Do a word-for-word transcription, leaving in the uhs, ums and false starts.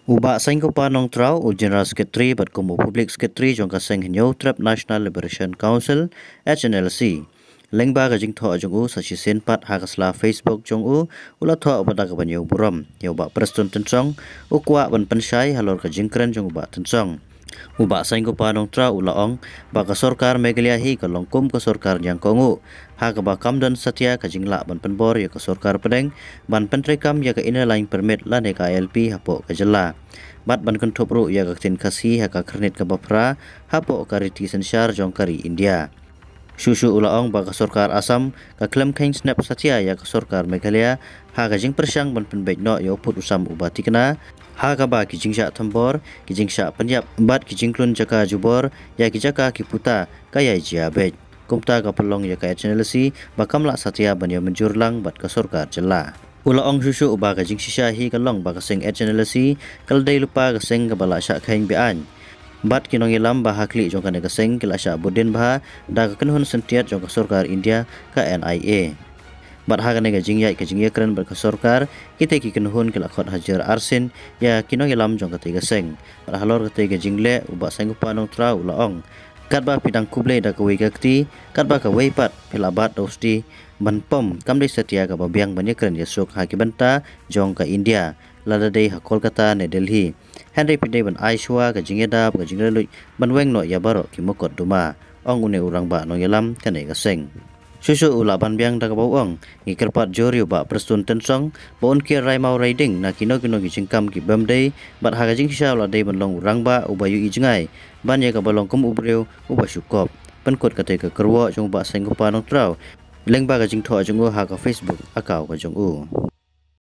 U Bah Saiñkupha Nongtraw, u General Secretary bad kum u Public Secretary jong ka seng Hynñiewtrep National Liberation Council, H N L C, lyngba ka jingthoh jong u sa shisien pat ha ka sla Facebook jong u, u la thoh ba da kaba ñiew burom ïa u Bah Prestone Tynsong, u kwah ban pynshai halor ka jingkren jong u Bah Tynsong. U Bah Saiñkupha Nongtraw u la ong ba ka sorkar Meghalaya hi ka long kum ka sorkar ñiangkohnguh, ha kaba kam don satia ka jinglah ban pynbor ïa ka sorkar pdeng ban pyntreikam ïa ka Inner Line Permit lane ka I L P hapoh ka jylla, bad ban kynthup ruh ïa ka ktien Khasi ha ka khyrnit kaba phra hapoh ka riti synshar jong ka ri India. Shuh shuh u la ong ba ka sorkar Assam ka khlem kheiñ snep satia ïa ka sorkar Meghalaya ha ka jingpyrshang ban pynbeit noh ïa u pud u sam uba tikna, ha kaba ki jingshah thombor, ki jingshah pynïap bad ki jingklun jaka jubor ïa ki jaka ki puta ka ïai jia beit. Kumta ka pynlong ïa ka H N L C ba kam lah satia ban ïa mynjur lang bad ka sorkar jylla. U la ong shuh shuh ba ka jingshisha hi ka long ba ka seng H N L C ka la dei lypa ka seng kaba la shah kheiñ be-aiñ, bad ki nongïalam ba ha khlieh jong kane ka seng ki la shah bud dien bha da ka kynhun syntiat jong ka sorkar India, ka N I A. Bad ha kane ka jingïaid ka jingïakren bad ka sorkar, kitei ki kynhun ki la khot hajar arsien ïa ki nongïalam jong katei ka seng. Bad halor katei ka jingleh, u Bah Saiñkupha Nongtraw u la ong, katba phi dang khublei da kawei ka kti, katba kawei pat phi la bat da u sti ban pom, kam dei satia kaba biang ban ïakren ïasuk ha ki bynta jong ka India, lada dei ha Kolkata ne Delhi. Hynrei phi dei ban ai shuwa ka jingïada bad ka jinglaitluid ban weng noh ïa baroh ki mukotduma, ong une u rangbah nongïalam kane ka seng. Shuh shuh u la ban biang da kaba u ong, ngi kyrpad jur ïa u Bah Prestone Tynsong ba un kiar rai maw rai ding na kino kino ki jingkam ki bym dei, bad ha ka jingshisha u la dei ban long u rangbah uba ïohi jngai ban ïa kaba long kum u briew uba shu kop. Pynkut katei ka kyrwoh jong u Bah Saiñkupha Nongtraw lyngba ka jingthoh jong u ha ka Facebook account ka jong u.